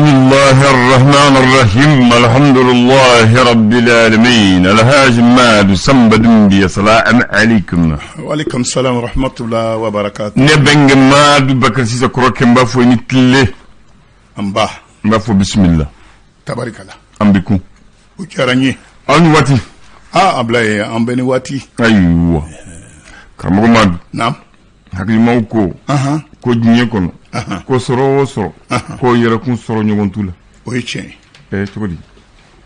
Bisimilahi rahman rahim alhamdulilahi rabbil alamin Alhaji Madu Sanba Dunbiya salaam aleykum. Waaleykum salaam wa rahmatulah wa barakatu. Ne bɛnkɛ Madu Bakari Sise kɔrɔkɛ n b'a fɔ i ni tile. Nba. N b'a fɔ bisimila. Tabarikala. An bɛ kun. O diyara n ye. Aw ni waati. Aa Abulayi an bɛɛ ni waati. Ayiwa karamɔgɔ Madu. Naam. Hakilimaw ko. Anhan. Ko diɲɛ kɔnɔ. Anhan. Ko sɔrɔ o sɔrɔ. Anhan. Ko yɛrɛkun sɔrɔ ɲɔgɔn t'u la. O ye tiɲɛ ye. Ɛɛ cogo di?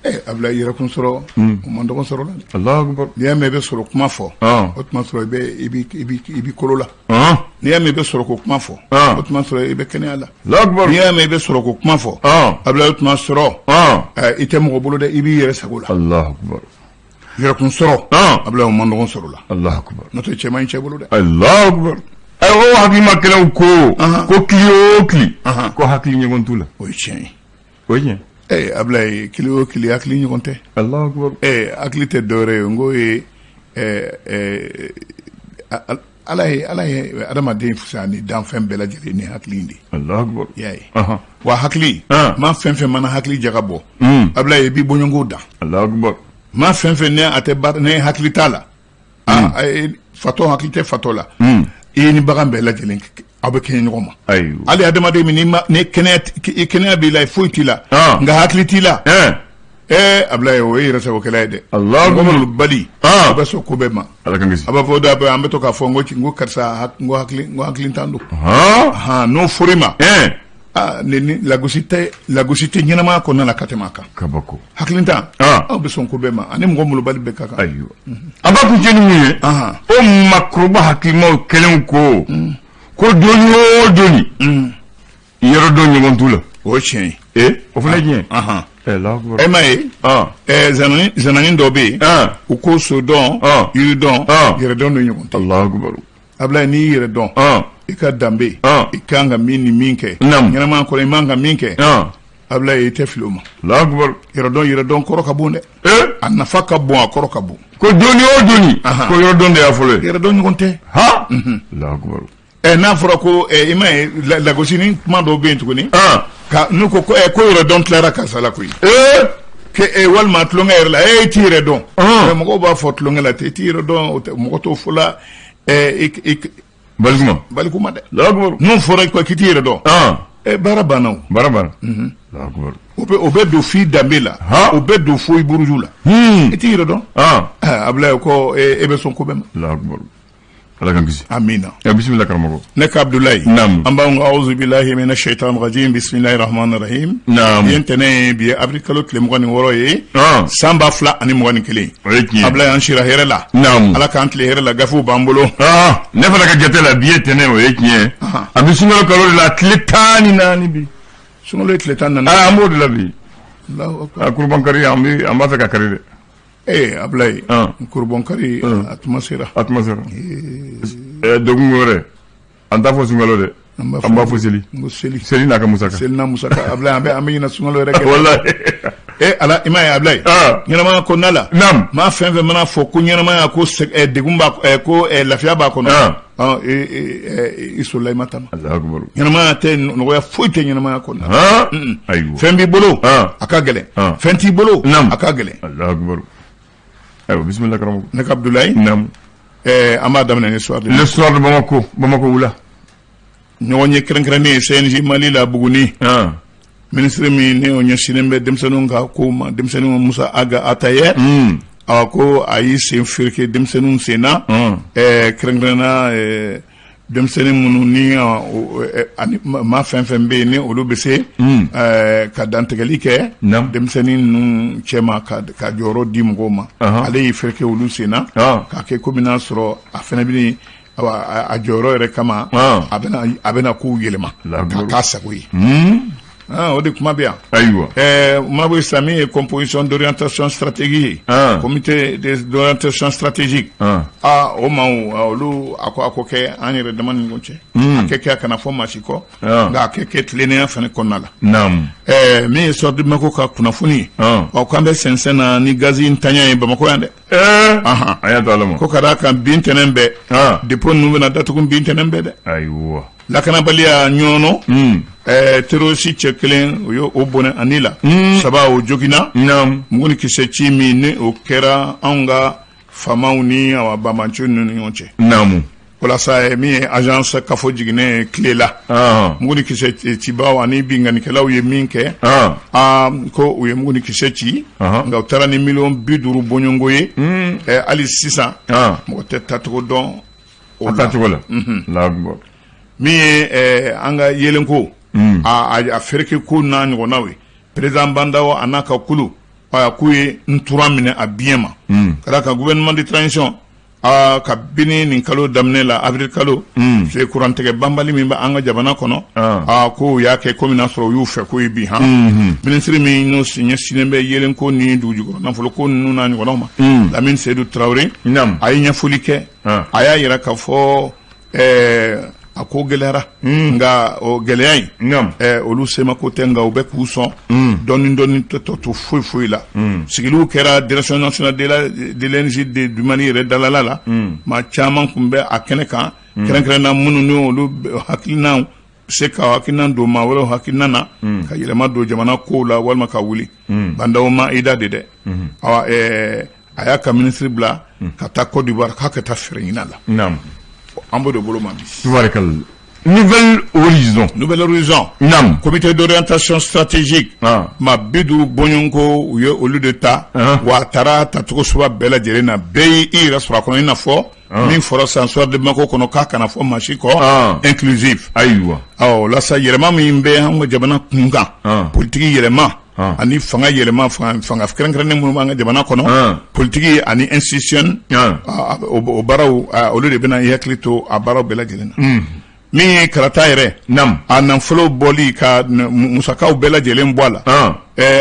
Ɛ Abulayi yɛrɛkun sɔrɔ. O man dɔgɔ sɔrɔ la dɛ. Alahu akibaru. N'i y'a mɛn i bɛ sɔrɔ kuma fɔ. Ɔn. O tuma sɔrɔ i bɛ i b'i i b'i i b'i kolo la. Ɔn. N'i y'a mɛn i bɛ sɔrɔ ko kuma fɔ. Ɔn. O tuma sɔrɔ i bɛ kɛnɛya la. Alahu akibaru. N'i y'a mɛn i bɛ sɔrɔ ko kuma fɔ. Ɔn. Abulayi o tuma sɔrɔ. Ɔn. Ɛ i tɛ mɔgɔ bolo dɛ i b'i yɛrɛ sago la. Alahu akibaru. Yɛrɛkun sɔrɔ. Ɔn. Abulayi o man dɔgɔ sɔrɔ la. Alahu akibaru. N'o tɛ cɛ man ɲi cɛ bolo dɛ. Alahu akibaru. Ayiwa o hakilimakɛlaw ko. Anhan. Ko kili o kili. Anhan. Ko hakili ɲɔgɔn t'u la. O ye tiɲɛ ye. O ye tiɲɛ. Ee Abulayi kili o kili hakili ɲɔgɔn tɛ. Alahu akibaru. Ee hakili tɛ dɔwɛrɛ ye n k'o ye ɛɛ ɛɛ Ala ye adamaden fisaya ni danfɛn bɛɛ lajɛlen ni hakili in de ye. Alahu akibaru. I y'a ye. Anhan. Wa hakili. An. Maa fɛn fɛn mana hakili jaga bɔ. Un. Abulayi i b'i bɔɲɔgɔnko dan. Alahu akibaru. Maa fɛn fɛn ne a tɛ baara ne hakili t'a la. Aa fatɔ hakili tɛ fatɔ la. I ni bagan bɛɛ lajɛlen aw bɛ kɛɲɛ ɲɔgɔn ma. Ayiwa. Hali adamaden min n'i ma ni kɛnɛya i kɛnɛya b'i la foyi t'i la. An. Nka hakili t'i la. Ɛn. Ee Abulayi o ye yɛrɛsagokɛla ye dɛ. Alahu Mɔgɔ akibaru. malobali. An. O bɛ sɔn ko bɛɛ ma. Ala k'an kisi. A b'a fɔ da an bɛ to k'a fɔ n ko n ko karisa n ko hakili n ko hakilintan don. Hɔn. Ahan n'o fɔr'i ma. Ɛn. Aa ni ni lagosi tɛ lagosi tɛ ɲɛnamaya kɔnɔna la ka tɛmɛ a kan. Kabako. Hakilintan. An. Aw bɛ sɔn ko bɛɛ ma ani mɔgɔ malobali bɛɛ ka kan. Ayiwa. A b'a kuncɛ ni mun ye? Ahan. O makɔrɔba hakilimaw kɛlenw ko. Ko doni o doni. Yɔrɔ dɔn ɲɔgɔn t'u la. O ye tiɲɛ ye. Ee o fana ye tiɲɛ ye. Ahan. Ɛɛ Alahu akibaru. E m'a ye. An. Ɛɛ zanani zanani dɔ bɛ yen. An. U ko sodɔn. An. Yiridɔn. An. Yɛrɛdɔn de ɲɔgɔn tɛ. Alahu akibaru. Abulayi n'i y'i yɛrɛ dɔn. An. I ka danbe. An. I kan ka min ni min kɛ. Naamu. Ɲɛnamaya kɔnɔ i man ka min kɛ. An. Abulayi i tɛ fili o ma. Alahu akibaru. Yɛrɛdɔn yɛrɛdɔn kɔrɔ ka bon dɛ. Ee. A nafa ka bon a kɔrɔ ka bon. Ko doni o doni. Ahan. Ko yɔrɔ dɔn de y'a fɔlɔ ye. Yɛrɛdɔn ɲɔgɔn tɛ. Han. Alahu akibaru. Ɛ n'a fɔra ko ɛ i m'a ye lagosi ni kuma dɔw bɛ yen tuguni. An. Ka n'u ko ko ɛ ko yɛrɛdɔn tilara karisa la koyi. Ee. Ke ɛ walima tulonkɛ yɛrɛ la e t'i yɛrɛ dɔn. Ɔn. Mɛ mɔgɔw b'a fɔ tulonkɛ la ten i t'i yɛrɛ dɔn o tɛ mɔgɔ t'o fɔ la ɛ i i Balikuma. baliku ma dɛ. Alahu akibaru. N'o fɔra i kɔ k'i t'i yɛrɛ dɔn. An. Ɛ baara banna o. Baara banna. Alahu akibaru. O bɛ don f'i danbe la. Han. O bɛ don fo i buruju la. Hmm. I t'i yɛrɛ dɔn. An. Ɛ Abulayi ko e bɛ sɔn ko bɛɛ ma. Alahu akibaru. Ala k'an kisi. Amina. Ya bisimila karamɔgɔ. Ne ka Abudulayi. Naamu. An b'an ko awuzu bilahi mina shaitan rajim bisimilahi rahmani rahim. Naamu. Bi ye ntɛnɛn ye bi ye avril kalo tile 26 ye. An. San 2021. O ye tiɲɛ ye. Abulayi an sira hɛrɛ la. Naamu. Ala k'an tile hɛrɛ la gafew b'an bolo. Ah, ne fana ka jate la bi ye tɛnɛ o ye tiɲɛ ye. Ahan. A bɛ sunkalo kalo de la tile 14 bi. Sunkalo ye tile 14. Ah, an b'o de la bi. Alahu akbar. Ah, kurubankari an bɛ an b'a fɛ ka kari dɛ. Ee Abulayi. An. Kurubankari a tuma sera. A tuma sera. Ɛɛ degun wɛrɛ an t'a fɔ sunkalo dɛ. An b'a fɔ seli. N ko seli. Seli n'a ka musaka. Seli n'a musaka Abulayi an bɛ ɲinɛ sunkalo yɛrɛ kɛ. Walahi. Ee Ala i m'a ye Abulayi. Ah. Ɲɛnamaya kɔnɔna la. Naamu. Maa fɛn fɛn mana fɔ ko ɲɛnamaya ko degun b'a ko lafiya b'a kɔnɔ. Ah. Ɔ i solila i ma taama. Alahu akibaru. Ɲɛnamaya tɛ nɔgɔya foyi tɛ ɲɛnamaya kɔnɔna la. Han. Ayiwa. Fɛn b'i bolo. Ah. A ka gɛlɛn. Ah. Fɛn t'i bolo. Naamu. A ka gɛlɛn. Alahu akibaru. Ayiwa bisimila karamɔgɔ. Ne ka Abudulayi. Naamu. An b'a daminɛ ni soir de. Le soir de Bamako, Bamako wula. Ɲɔgɔn ye kɛrɛnkɛrɛnnen ye CNJ Mali la Buguni. Han. Minisiri min ni o ɲɛsinnen bɛ denmisɛnninw ka kow ma denmisɛnninw Musa Aga Ataye. A ko a y'i sen fereke denmisɛnninw sen na. Kɛrɛnkɛrɛnnenya denmisɛnnin minnu ni ani maa fɛn fɛn bɛ yen ni olu bɛ se ka dantigɛli kɛ Naamu. denmisɛnnin ninnu cɛma ka jɔyɔrɔ di mɔgɔw ma. Ahan. Ale y'i fereke olu sen na. An. K'a kɛ komi n'a sɔrɔ a fana bɛ awa a jɔyɔrɔ yɛrɛ kama. An. A bɛna kow yɛlɛma. Allahu K'a akbar. k'a sago ye. Ah, o de kuma bɛ yan. Ayiwa. Mabo Sami ye composition d'orientation stratégique ye. Ah. Comité d'orientation stratégique. Ah. Ah, o ma olu a ko kɛ an yɛrɛ dama ni ɲɔgɔn cɛ. A kɛ a kana fɔ maa si kɔ. Ah. Nka a kɛ kɛ tilennenya fana kɔnɔna la. Naamu. Min ye Soir de Bamako ka kunnafoni ye. Ah. Ɔ k'an bɛ sɛnsɛn na ni gazi ntanya ye Bamakɔ yan dɛ. Ahan. A y'a to Ala ma. Ko ka d'a kan bi ntɛnɛn bɛɛ. Ah. Dépôt ninnu bɛna datugu bi ntɛnɛn bɛɛ dɛ. Ayiwa. Lakanabaliya ɲɔnɔ. Terroriste cɛ kelen, u y'o bɔnɛ a ni la, saba o joginna. Mugu ni kisɛ ci min ni o kɛra anw ka faamaw ni awa banbanci ninnu ni ɲɔgɔn cɛ. Walasa min ye agence kafo jiginɛ tile la, mugu ni kisɛ cibaw ani binkannikɛlaw ye min kɛ, aa ko u ye mugu ni kisɛ ci, nka u taara ni miliyɔn 50 bɔɲɔgɔnko ye. Hali sisan mɔgɔ tɛ tacogo dɔn o tacogo la. Min ye an ka yeelenko a fereke ko n'a ɲɔgɔnnaw ye, président Bah N'Daw a n'a ka kulu, k'u ye ntura minɛ a biɲɛ ma ka d'a kan gouvernement de transition, kabini nin kalo daminɛ la, avril kalo, kurantigɛ banbali min bɛ an ka jamana kɔnɔ, ko u y'a kɛ komi n'a sɔrɔ u y'u fɛ ko ye bi han. Minisiri min n'o ɲɛsinnen bɛ yeelenko ni dugujukɔrɔ nafolo ko ninnu n'a ɲɔgɔnnaw ma, Lamine Seydou Traoré, a ye ɲɛfɔli kɛ. A y'a yira k'a fɔ a ko gɛlɛyara, nka o gɛlɛya in, olu semako tɛ, nka u bɛ k'u sɔn dɔɔni dɔɔni, tɔ to foyi foyi la. Sigiliw kɛra Direction nationale de l'énergie du Mali yɛrɛ dalala la. Maa caman tun bɛ a kɛnɛ kan, kɛrɛnkɛrɛnna minnu ni olu hakilinaw se ka hakilina don maa wɛrɛw hakilina na ka yɛlɛma don jamana kow la walima ka wuli. Bah N'Daw ma i da de dɛ. Awa, a y'a ka minisiri bila ka taa Côte d'Ivoire k'a ka taa fɛɛrɛ ɲini a la. An b'o de bolo ma bi. Tubarikalla. Nouvel Horizon. Nouvel Horizon. Comité d'orientation stratégique. Maa 50 bɔɲɔgɔnko, u ye olu de ta. Wa a taara tacogo suba bɛɛ lajɛlen na, bɛɛ y'i yɛrɛ sɔrɔ a kɔnɔ, i n'a fɔ min fɔra sisan Soir de Bamako kɔnɔ k'a kana fɔ maa si kɔ, inclusive. Awɔ, o la sa, yɛlɛma min bɛ an ka jamana kun kan, politiki yɛlɛma ani fanga yɛlɛma, fanga kɛrɛnkɛrɛnnen minnu b'an ka jamana kɔnɔ, politiki ani institution, o baaraw, olu de bɛna i hakili to a baaraw bɛɛ lajɛlen na. Min ye kalata yɛrɛ, a nafolo bɔli ka musakaw bɛɛ lajɛlen bɔ a la,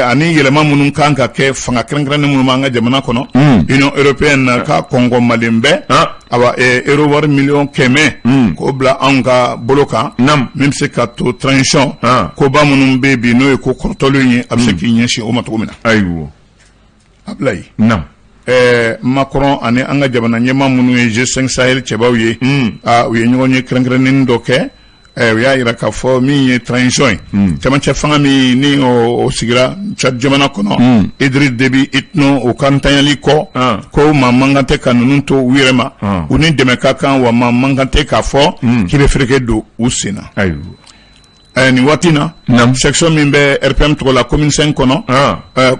ani yɛlɛma minnu kan ka kɛ fanga kɛrɛnkɛrɛnnen minnu b'an ka jamana kɔnɔ. Union européenne na ka kɔngɔ malen bɛɛ, awa, euro wari miliyɔn 100 k'o bila anw ka bolo kan, min bɛ se ka to transition koba minnu bɛ bi, n'o ye ko kɔrɔtɔlenw ye, a bɛ se k'i ɲɛsin o ma cogo min na. Abulayi, Macron ani an ka jamana ɲɛmaa minnu ye G5 Sahel cɛbaw ye, u ye ɲɔgɔn ye kɛrɛnkɛrɛnnen dɔ kɛ. U y'a jira k'a fɔ min ye transition ye, cɛmancɛ fanga min ni o sigira Tchad jamana kɔnɔ, Idriss Déby Itno, o ka ntanyali kɔ, ko maa man kan tɛ ka ninnu to u yɛrɛ ma, u ni dɛmɛ ka kan, wa maa man kan tɛ k'a fɔ k'i bɛ fereke don u sen na. Nin waati na, section min bɛ RPM tɔgɔ la commune 5 kɔnɔ,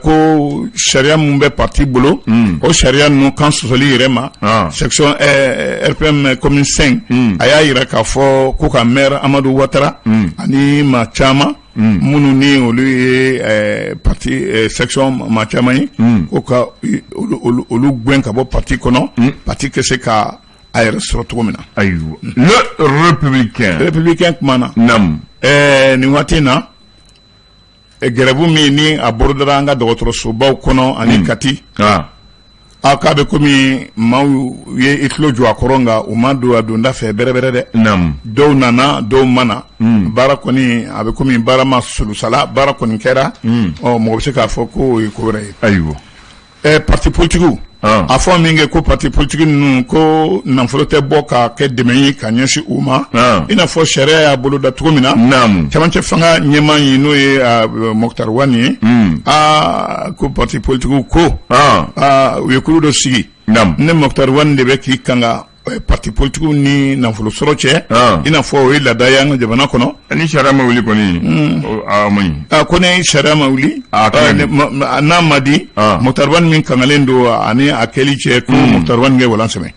ko sariya min bɛ parti bolo, o sariya ninnu kan sɔsɔli yɛrɛ ma, section RPM commune 5, a y'a jira k'a fɔ ko ka maire Amadu Watara ani maa caman minnu ni olu ye parti section maa caman ye, ko ka olu gɛn ka bɔ parti kɔnɔ, parti kɛ se ka a yɛrɛ sɔrɔ cogo min na. Ayiwa, Le Républicain. Républicain kuma na. Nin waati in na, grève min ni a bolodara an ka dɔgɔtɔrɔsobaw kɔnɔ ani Kati, a k'a bɛ komi maaw ye i tulo jɔ a kɔrɔ, nka u ma don a donda fɛ bɛrɛbɛrɛ dɛ. Dɔw nana, dɔw ma na. Baara kɔni, a bɛ komi baara ma solusala, baara kɔni kɛra. Ɔ, mɔgɔ bɛ se k'a fɔ ko o ye ko wɛrɛ ye. Parti politigiw, a fɔ min kɛ ko parti politique ninnu ko nafolo tɛ bɔ ka kɛ dɛmɛ ye ka ɲɛsin u ma, i n'a fɔ sariya y'a bolo da cogo min na. Cɛmancɛ fanga ɲɛmaa ye, n'o ye Moctar Ouane ye, aa ko parti politigiw ko u ye kulu dɔ sigi ne Moctar Ouane de bɛ k'i kanga parti politigiw ni nafolo sɔrɔ cɛ, i n'a fɔ o ye laada ye an ka jamana kɔnɔ. Ni sariya ma wuli kɔni, a ma ɲi. Ko ni sariya ma wuli, n'a ma di, Moctar Ouane min kangalen don ani a kɛli cɛ, ko Moctar Ouane kɛ walan sɛmɛ.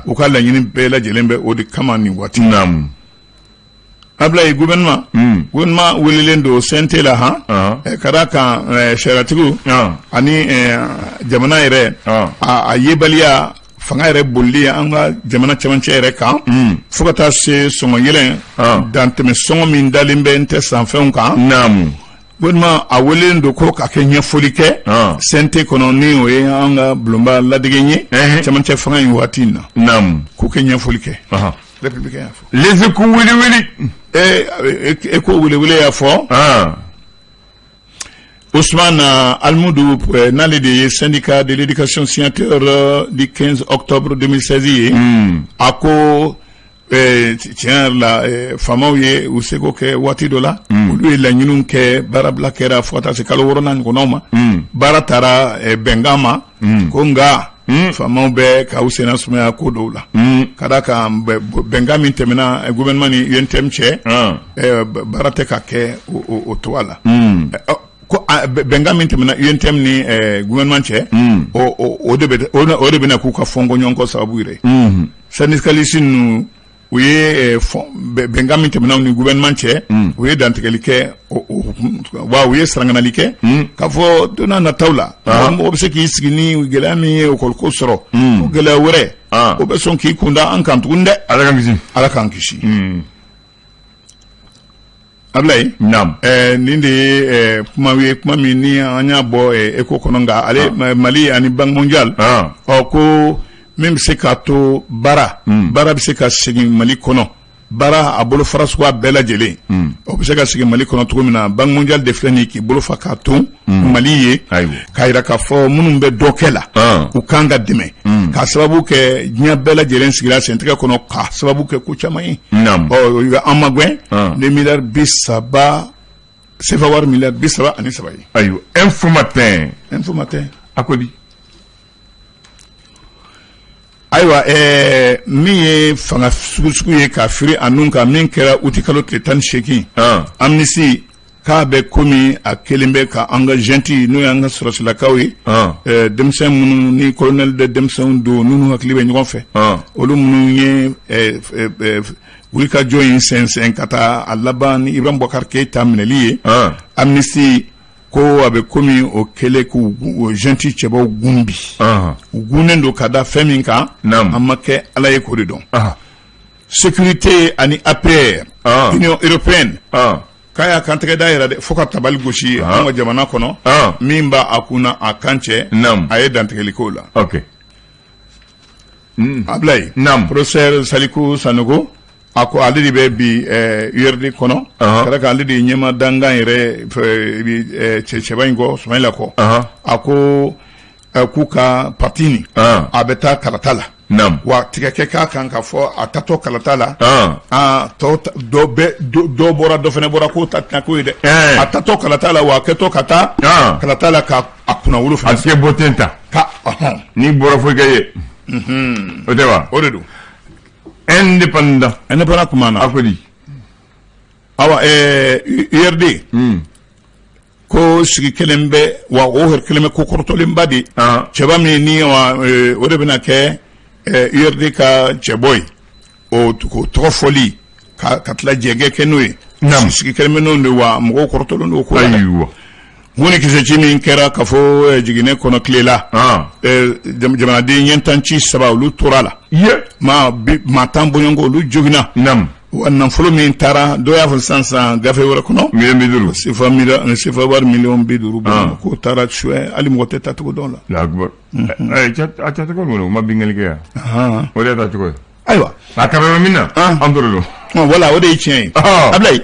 U ka laɲini bɛɛ lajɛlen bɛ o de kama nin waati. Ablaye, gouvernement welelen don CNT la han, ka d'a kan sariyatigiw ani jamana yɛrɛ a yebaliya, fanga yɛrɛ bolili an ka jamana cɛmancɛ yɛrɛ kan, fo ka taa se sɔngɔ yɛlɛn dantɛmɛ sɔngɔ min dalen bɛ n tɛ sanfɛnw kan. Gouvernement a welelen don ko ka kɛ ɲɛfɔli kɛ CNT kɔnɔ, ni o ye an ka bulonba ladege ye cɛmancɛ fanga in waati in na, k'u kɛ ɲɛfɔli kɛ. Républicain y'a fɔ. Les Échos wele wele. Échos wele wele y'a fɔ. Ousmane Almoudou, n'ale de ye syndicat de l'éducation signataire du 15 octobre 2016 ye, a ko tiɲɛ yɛrɛ la, faamaw ye u seko kɛ waati dɔ la. Olu ye laɲiniw kɛ, baarabila kɛra fo ka taa se kalo wɔɔrɔnan ɲɔgɔnnaw ma. Baara taara bɛnkan ma ko nka faamaw bɛ k'u senna sumaya ko dɔw la, ka d'a kan bɛnkan min tɛmɛna gouvernement ni UNTM cɛ, baara tɛ ka kɛ o cogoya la. Ko bɛnkan min tɛmɛna UNTM ni gouvernement cɛ, o de bɛna k'u ka fɔnkɔɲɔgɔnkɔ sababu yɛrɛ. Syndicaliste ninnu, u ye bɛnkan min tɛmɛna ni gouvernement cɛ, u ye dantigɛli kɛ wa u ye saranganali kɛ k'a fɔ don n'a nataw la, mɔgɔ bɛ se k'i sigi ni gɛlɛya min ye école ko sɔrɔ, o gɛlɛya wɛrɛ, o bɛ sɔn k'i kunda an kan tuguni dɛ. Ala k'an kisi. Ala k'an kisi. Abulayi. Naam. Nin de ye kuma ye, kuma min ni an y'a bɔ Écho kɔnɔ, nka ale Mali ani Banque mondiale, ɔ ko min bɛ se k'a to baara bɛ se ka segin Mali kɔnɔ, baara a bolofara suguya bɛɛ lajɛlen, o bɛ se ka segin Mali kɔnɔ cogo min na, Banque mondiale de filɛ nin ye k'i bolo fa k'a ton Mali ye, k'a jira k'a fɔ minnu bɛ dɔ kɛ la, u kan ka dɛmɛ, k'a sababu kɛ diɲɛ bɛɛ lajɛlen sigira sentigɛ kɔnɔ, k'a sababu kɛ ko caman ye. Ɔ an ma gɛn ni miliyari 30 sefa wari, miliyari 33 ye. Ayiwa, Info Matin. Info Matin. A ko di? Ayiwa, min ye fanga sugusugu ye ka firi a nun kan, min kɛra uti kalo tile 18, amnistie k'a bɛ komi a kelen bɛ ka an ka junte, n'o y'an ka sɔrɔsilakaw ye, denmisɛn minnu ni colonel de denmisɛnw don, n'u hakili bɛ ɲɔgɔn fɛ, olu minnu ye wulikajɔ in sɛnsɛn ka taa a laban ni Ibrahim Boubacar Keïta minɛli ye, amnistie ko a bɛ komi o kɛlen k'u junte cɛbaw gun bi. U gunnen don ka da fɛn min kan, an ma kɛ Ala ye k'o de dɔn. Sécurité ani APR, Union européenne k'a y'a kantigɛ da yɛrɛ dɛ, fo ka tabali gosi an ka jamana kɔnɔ, min b'a a kunna a kan cɛ, a ye dantigɛli k'o la. Abulayi, professeur Saliku Sanogo, a ko ale de bɛ bi URD kɔnɔ, ka d'a kan ale de ye ɲɛma dankan yɛrɛ cɛba in kɔ, Sumayila kɔ. A ko k'u ka parti nin, a bɛ taa kalata la, wa tigɛ kɛ k'a kan ka fɔ a tatɔ kalata la, tɔ dɔ bɔra, dɔ fana bɔra, k'o ta tɛna k'o ye dɛ. A tatɔ kalata la, wa a kɛtɔ ka taa kalata la, ka a kunna wolo fana. A tɛ bɔ ten ta. Ka n'i bɔra fo i ka ye. O tɛ wa? O de don. Indépendant. Indépendant kuma na. A ko di? Awa, URD ko sigi kelen bɛ wa, o yɛrɛ kelen bɛ ko kɔrɔtɔlenba de. Cɛba min ni wa o de bɛna kɛ URD ka cɛbɔ ye, o tɔgɔ fɔli ka tila jɛgɛ kɛ n'o ye, sigi kelen bɛ n'o de wa, mɔgɔw kɔrɔtɔlen don ko la. Ayiwa. Mun ni kisɛci min kɛra ka fɔ jiginɛ kɔnɔ tile la, jamanaden ɲɛtanci saba, olu tora la, maa 10 bɔɲɔgɔnko, olu joginna. Wa nafolo min taara, dɔw y'a fɔ sisan sisan gafe wɛrɛ kɔnɔ, miliyɔn 50. Sefa wari miliyɔn 50 bɔ, k'o taara suɲɛ, hali mɔgɔ tɛ tacogo dɔn la. A tacogo min, u ma binkanni kɛ yan, o de y'a tacogo ye. Ayiwa. A kɛra min na, an t'o dɔn. Wala, o de ye tiɲɛ ye. Abulayi,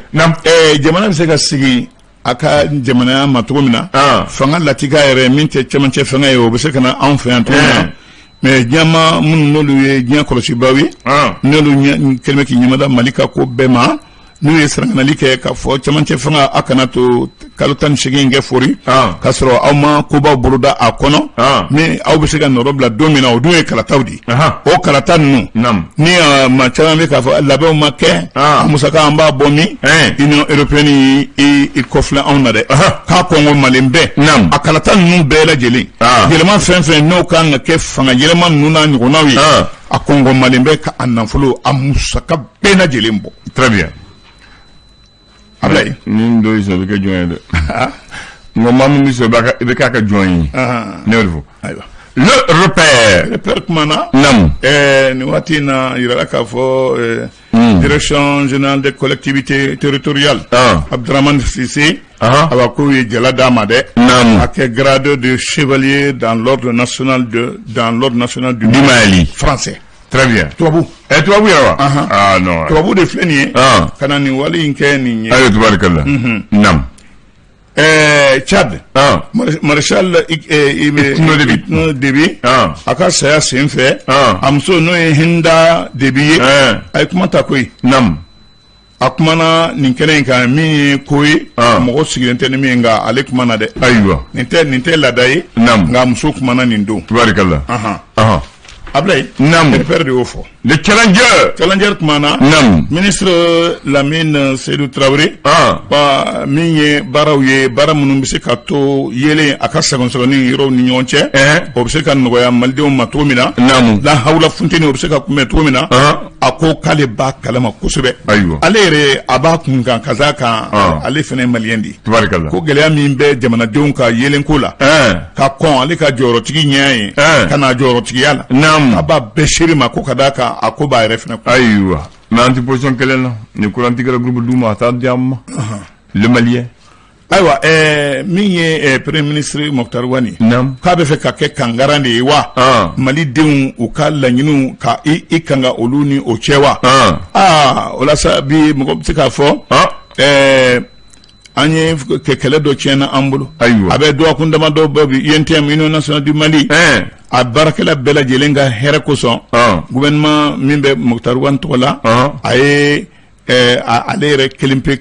jamana bɛ se ka sigi a ka jamanaya ma cogo min na, fanga latika yɛrɛ min tɛ cɛmancɛ fanga ye, o bɛ se ka na anw fɛ yan cogo min na, mais diɲɛma minnu n'olu ye diɲɛ kɔlɔsibaw ye, n'olu kɛlen bɛ k'i ɲɛmada Mali ka ko bɛɛ ma, n'u ye saranganali kɛ k'a fɔ cɛmancɛ fanga, a kana to kalo 18 kɛ fori k'a sɔrɔ aw ma kobaw boloda a kɔnɔ, ni aw bɛ se ka nɔrɔ bila don min na, o dun ye kalataw de ye. O kalata ninnu ni maa caman bɛ k'a fɔ labɛnw ma kɛ, a musaka an b'a bɔ min? Union européenne i kɔfilɛ anw na dɛ, k'a kɔngɔ malen bɛɛ a kalata ninnu bɛɛ lajɛlen, yɛlɛma fɛn fɛn n'o kan ka kɛ, fanga yɛlɛma ninnu n'a ɲɔgɔnnaw ye, a kɔngɔ malen bɛ ka a nafolo a musaka bɛɛ lajɛlen bɔ. Très bien. Ablaye. Ni dɔ y'i sɔrɔ, i bɛ kɛ jɔn ye dɛ. N ko maa min bɛ sɔrɔ, i bɛ k'a ka jɔn ye. Ne y'o de fɔ. Ayiwa. Le Repère. Repère kuma na. Naamu. Nin waati in na, yirala k'a fɔ Direction générale des collectivités territoriales, Abdramane Cissé, awa k'u ye jala d'a ma dɛ. Naamu. A kɛ grade de chevalier dans l'ordre national du Mali français. Très bien. Tubabu. Tubabu yɛrɛ wa? Ah non. Tubabu de filɛ nin ye. Ka na nin wale in kɛ nin ye. Ayiwa, tubarikala. Naamu. Tchad. Maréchal Itno Déby. A ka saya sen fɛ. A muso n'o ye Hinda Déby ye. A ye kuma ta koyi. Naamu. A kumana nin kɛnɛ in kan min ye ko ye mɔgɔ sigilen tɛ ni min ye, nka ale kumana dɛ. Ayiwa. Nin tɛ laada ye, nka muso kumana nin don. Tubarikala. Ablaye. Naamu. Repère de y'o fɔ. Le Challenger. Challenger kumana. Ministre Lamine Seydou Traoré. Wa min ye baaraw ye, baara minnu bɛ se ka to yelen a ka sɛgɛn yɔrɔw ni ɲɔgɔn cɛ, o bɛ se ka nɔgɔya malidenw ma cogo min na, lahawula funteni, o bɛ se ka kunbɛn cogo min na, a ko k'ale b'a kalama kosɛbɛ. Ale yɛrɛ, a b'a kun kan ka d'a kan ale fana ye malien de ye. Tubarikala. Ko gɛlɛya min bɛ jamanadenw ka yelenko la, ka kɔn ale ka jɔyɔrɔtigi ɲɛ ye ka na jɔyɔrɔtigiya la, a b'a bɛɛ seere ma ko ka d'a kan a ko b'a yɛrɛ fana kun. Ayiwa, mais an tɛ position kelen na ni courant tigɛra groupe d'u ma, a t'a di an ma, le Malien. Ayiwa, min ye premier ministre Moctar Ouane, k'a bɛ fɛ ka kɛ kangaran de ye wa malidenw u ka laɲiniw ka i kanga olu ni o cɛ wa? Aa, o la sa, bi mɔgɔ bɛ se k'a fɔ an ye kɛlɛ dɔ tiɲɛna an bolo. A bɛ dɔgɔkun damadɔ bɔ bi, UNTM, Union nationale du Mali, a baarakɛla bɛɛ lajɛlen ka hɛrɛ kosɔn, gouvernement min bɛ Moctar Ouane tɔgɔ la, a ye ale yɛrɛ kelen pe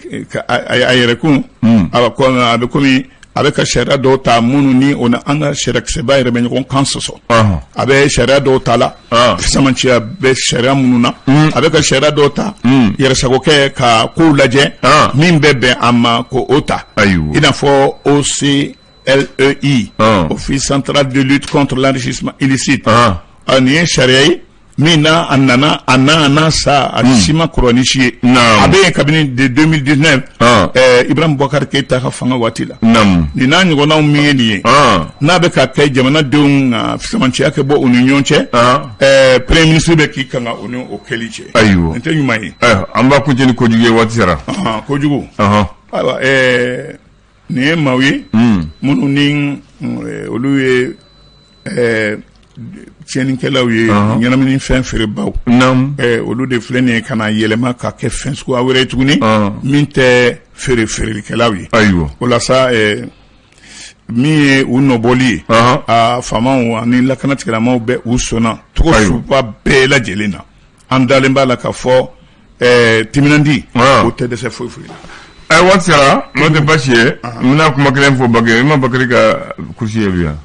a yɛrɛ kun, a bɛ komi a bɛ ka sariya dɔw ta minnu ni o ni an ka sariyakisɛba yɛrɛ bɛ ɲɔgɔn kan sɔsɔ. A bɛ sariya dɔw ta la samanciya bɛ sariya minnu na, a bɛ ka sariya dɔw ta yɛrɛsagokɛ ka kow lajɛ min bɛ bɛn a ma ko o ta, i n'a fɔ OCLEI, Office central de lutte contre l'enrichissement illicite. Nin ye sariya ye min n'a a nana a n'a a n'a sa, a si ma kɔrɔ ni si ye. A bɛ yen kabini de 2019, Ibrahim Boubacar Keïta ka fanga waati la. Nin n'a ɲɔgɔnnaw min ye nin ye, n'a bɛ ka kɛ jamanadenw ka samanciya kɛ bɔ u ni ɲɔgɔn cɛ, premier ministre bɛ k'i kanga o ni o kɛli cɛ. Nin tɛ ɲuman ye. An b'a kuncɛ ni kojugu ye, waati sera. Kojugu. Ayiwa, nin ye maaw ye minnu ni olu ye tiɲɛnikɛlaw ye, ɲɛnamini fɛn feerebaw. Olu de filɛ nin ye ka na yɛlɛma ka kɛ fɛn suguya wɛrɛ ye tuguni min tɛ feere feerelikɛlaw ye. O la sa, min ye u nɔbɔli ye, a faamaw ani lakanatigilamaw bɛ u sɔnna cogo suguya bɛɛ lajɛlen na. An dalen b'a la k'a fɔ timinandi o tɛ dɛsɛ foyi foyi la. Ayi, waati sera, n'o tɛ baasi ye. N bɛna kuma kelen fɔ Bakary. I ma Bakary ka kurusi ye bi yan?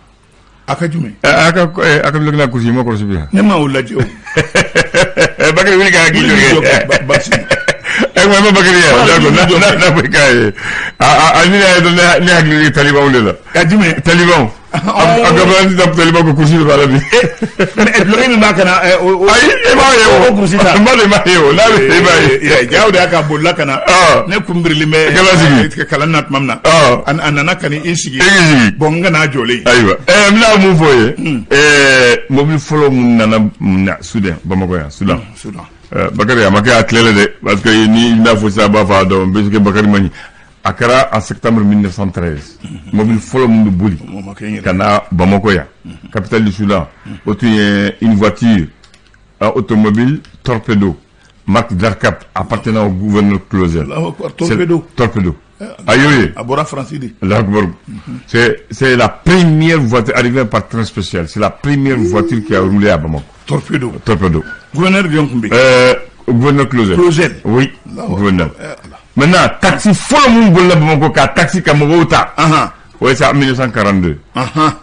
A ka jumɛn? A ka dulɔkina kurusi, i ma kɔlɔsi bi yan? Ne ma o lajɛ o. Bakary wuli ka hakili jɔ kɛ. Basi. Ɛ, ma Bakary ye, d'accord, n'a fɔ i k'a ye, a ni ne y'a ye dɔrɔn, ne hakili bɛ talibanw de la. Ka jumɛn? Talibanw. A ka talibanw ko kurusi de b'a la bi. Mais dulɔki min b'a kana o. Ayi, e b'a ye o. O kurusi ta. N b'a dɔn i b'a ye o, n'a bɛ i b'a ye. Jaw de y'a ka bolila ka na. Ne kun birilen bɛ. Kala sigi. Kalan na tuma min na. A nana ka n'i sigi. E k'i sigi. Bon, n ka n'a jɔlen. Ayiwa, n bɛna mun fɔ ye? Mobili fɔlɔ mun nana Soudan, Bamakɔ yan, Soudan. Soudan. Bakary, a ma kɛ a tile la dɛ, parce que ni n'a fɔ sisan, a b'a fɔ a dɔn parce que Bakary ma ɲi. A kɛra en septembre 1913, mobili fɔlɔ mun bɛ boli ka na Bamakɔ yan, capitale du Soudan, o tun ye une voiture automobile Torpedo, marque Darcap, appartenant au gouverneur Clausel. Torpedo. Torpedo. Aïe. A bɔra Faransi de. C'est la première voiture arrivée par train spécial. C'est la première voiture qui a roulé à Bamako. Torpedo. Torpedo. Gouverneur jɔn tun bɛ? Gouverneur Clausel. Clausel. Oui, gouverneur. Maintenant, taxi fɔlɔ mun bolila Bamako ka taxi ka mɔgɔw ta. Oui, c'est en 1942.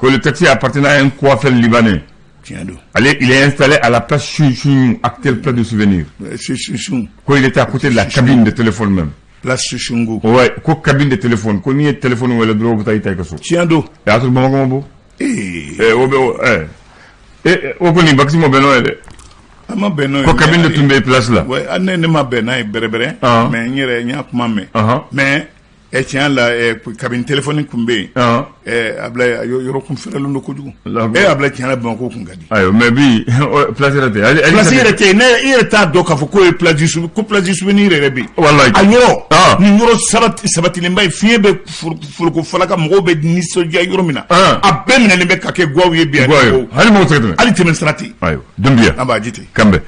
Que le taxi appartenait à un coiffeur libanais. Tiɲɛ don. Allez, il est installé à la place Chouchou, actuelle place du Souvenir. Chouchou. Quoi, il était à côté de la cabine de téléphone même. Place Chouchungu. Ouais, ko cabine de téléphone. Ko n'i ye téléphone wele dɔrɔn, u bɛ taa i ta i ka so. Tiɲɛ don. Y'a sɔrɔ Bamakɔ ma bɔ. Ee. O bɛ o ɛ o kɔni bakisi ma bɛn n'o ye dɛ. A ma bɛn n'o ye. Ko cabine de tun bɛ place la. Ouais, ne ma bɛn n'a ye bɛrɛ bɛrɛ. Mais n yɛrɛ n y'a kuma mɛn. Mais tiɲɛ la, kabini téléphone kun bɛ yen. Ablaye, yɔrɔ kun fɛrɛlen don kojugu. Ablaye, tiɲɛ la, Bamakɔ kun ka di. Ayiwa, mais bi place yɛrɛ tɛ. Place yɛrɛ tɛ yen. Ne i yɛrɛ t'a dɔn k'a fɔ k'o ye place ko place du Souvenir yɛrɛ bɛ yen. Walayi. A yɔrɔ nin yɔrɔ sabatilenba ye, fiɲɛ bɛ foroko falaka, mɔgɔw bɛ nisɔndiya yɔrɔ min na. A bɛɛ minɛlen bɛ ka kɛ guwaw ye bi. Hali mɔgɔ tɛ se ka tɛmɛ. Hali tɛmɛ sira tɛ yen. Ayiwa, Dunbiya. An b'a ji ten. Kanbɛ.